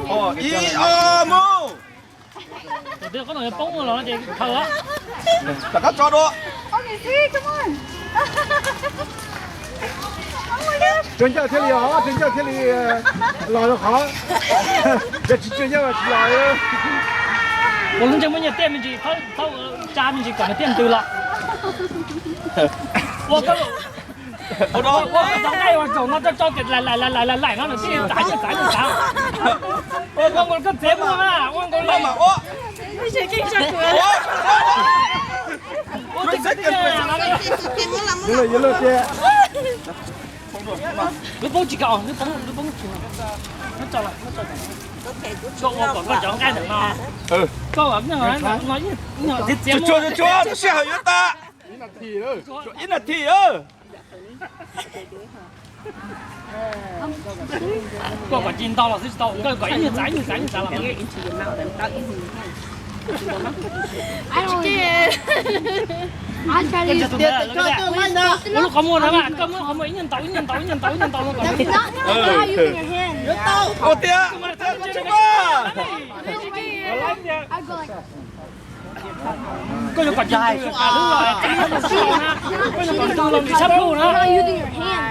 Ib, ob, mus. Tus twg qoob loo yuav poob los no ces khaws. Rov qab tso dua. Tsw ncauj thiaj li os, tsw ncauj thiaj li los rau qhov. Yog tsis tsw ncauj tsis los. Ua lub ntsej muag nyiaj tiaj me ntsis, tsa me ntsis kom nws tiaj ntws los. Ua koj ua nqaij ua tsaum no tso tso kiag laim laim laim laim laim no nws thiaj li txav nyiaj txav nyiaj txav. Ua nkaus koj txiv muag na, ua nkaus li. Lub poob tsis kaum, lub poob, lub poob tsis. Koj ua kom koj cov nqaij ntawm no, koj no txiv txiav muag. Tsuag tsuag, sij hawm yuav tas. Ib nas this. Koj kom ci ntau los xwb tsis tau, koj kom ib nyuag txav ib nyuag txav ib nyuag txav los. Ua lub qhov muag na, koj muab lub qhov muag ib nyuag ntaus ib nyuag ntaus ib nyuag ntaus no kom. Ua tiag, ua tiag. Koj yuav kom ntws, koj yuav kom ntws los ntws sab plhu na.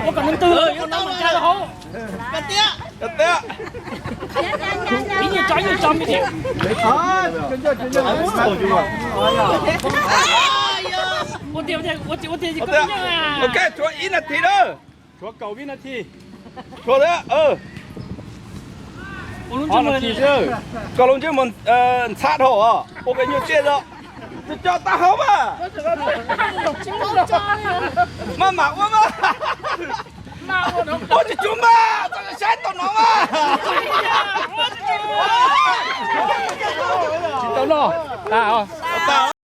Koj kom ntws los ntws hauv. Ib nyuag tso ib nyuag tso me ntsis. Ua tiag, ua tiag, ua tiag, ua tiag. Ok, tshuav ib nas this na. Tshuav kaum vib nas this. Tshuav thiab. Koj lub ntsej muag ntxhab dhau os, ua kom nyuag tsiaj zoo. Tsis tso taub hau mas. Maj mam ua mas. Ua tsis tsuag mas, txhob saib tau no mas. Tsis tau noj.